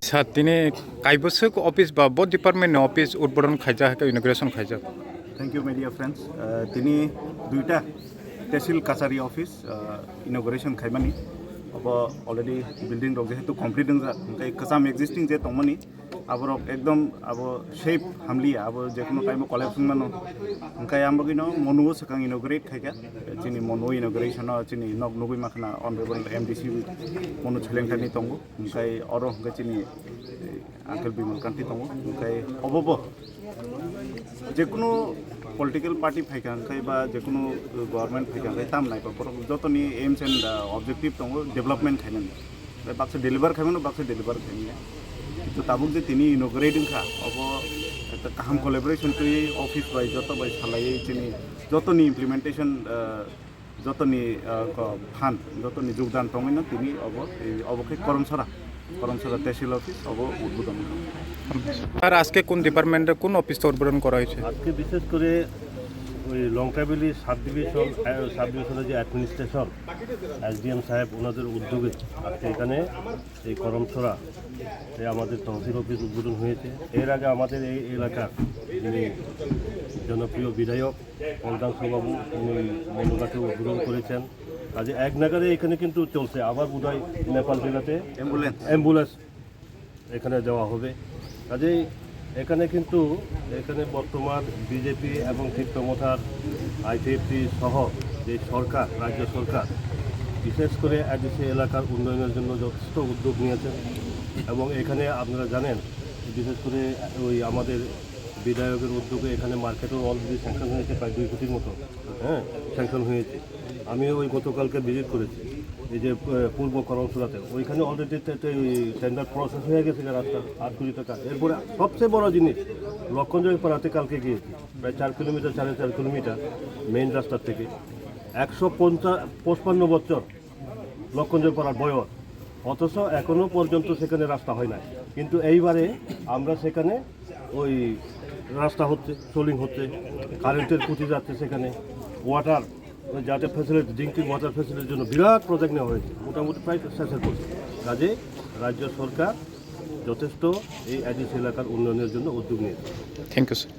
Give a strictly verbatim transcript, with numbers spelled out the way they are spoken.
Sir, tini kaibwswk office ba bo department ni office udbodon khaijak, inauguration khaijak? Thank you, media friends. Uh, tini duita tehsil kachari office, uh, inauguration khaimani. Abo already building rok jehetu complete wngjak, hwnkhe kwcham existing je tongmani, aborok ekdom abo shape hamliya, abo jekono time o collapse wngmano. Hwnkhe ang bagwino monuo swkang inaugurate khaikha. Chini monuo inauguration o chini nok nugwi makhna Honorable M D C Monu Chhalengtharni tongo. Hwnkhe oro hwnkhe chini, eh, Uncle Bimal Kanti tongo. Hwnkhe obo bo jekunu political party phaikha hwnkhe ba jekunu government phaikha hwnkhe tam nai ba borok jotoni aims and, uh, objective tongo development khainani. Bai baksa deliver khaimano, baksa deliver khaimya. Kintu tabuk je tini inaugurate wngkha, obo ekta kaham collaboration twi office bai joto bai salaiwi chini jotoni implementation, uh, jotoni, ah, ko-, phan, jotoni jogdan tongwino tini obo, eh, obo khe Koromsora, Koromsora Tehsil Office obo উদ্বোধন হলো। স্যার, আজকে কোন ডিপার্টমেন্টে কোন অফিসটা উদ্বোধন করা হয়েছে? আজকে বিশেষ করে ওই লংকাবিলি সাব ডিভিশন, আহ, সাব ডিভিশনের যে অ্যাডমিনিস্ট্রেশন, এসডিএম সাহেব ওনাদের উদ্যোগে আজকে এখানে এই করমছড়া এই আমাদের তহসিল অফিস উদ্বোধন হয়েছে। এর আগে আমাদের এই এলাকার যিনি জনপ্রিয় বিধায়ক কল্যাণ বাবু, উনি মণ্ডপে উদ্বোধন করেছেন। কাজে এক নাগাড়ে এখানে কিন্তু চলছে, আবার বোধহয় নেপাল জেলাতে অ্যাম্বুলেন্স। অ্যাম্বুলেন্স এখানে দেওয়া হবে। কাজেই এখানে কিন্তু এখানে বর্তমান বিজেপি এবং তিপ্রা মথার আইপিএফটি সহ যে সরকার, রাজ্য সরকার বিশেষ করে এডিসি এলাকার উন্নয়নের জন্য যথেষ্ট উদ্যোগ নিয়েছেন। এবং এখানে আপনারা জানেন, বিশেষ করে ওই আমাদের বিধায়কের উদ্যোগে এখানে মার্কেটও অলরেডি স্যাংশন হয়েছে প্রায় দুই কোটির মতো, হ্যাঁ, স্যাংশন হয়েছে। আমি ওই গতকালকে ভিজিট করেছি এই যে, আহ, পূর্ব করমছড়াতে, ওইখানে অলরেডি টেন্ডার প্রসেস হয়ে গেছে রাস্তা আট কোটি টাকা। এরপরে সবচেয়ে বড় জিনিস, লক্ষণজয় পাড়াতে কালকে গিয়েছি, প্রায় চার কিলোমিটার, সাড়ে চার কিলোমিটার মেইন রাস্তার থেকে, একশো পঞ্চাশ পঁচপান্ন বছর লক্ষণজয় পাড়ার বয়স, অথচ এখনো পর্যন্ত সেখানে রাস্তা হয় নাই। কিন্তু এইবারে আমরা সেখানে ওই রাস্তা হচ্ছে, সোলিং হচ্ছে, কারেন্টের খুঁটি যাচ্ছে সেখানে, ওয়াটার, ওই যাতে ফ্যাসিলিটি, ড্রিঙ্কিং ওয়াটার ফ্যাসিলিটির জন্য বিরাট প্রজেক্ট নেওয়া হয়েছে, মোটামুটি প্রায় শেষের পথে। কাজে রাজ্য সরকার যথেষ্ট এই এডিসি এলাকার উন্নয়নের জন্য উদ্যোগ নিয়েছে। Thank you, sir.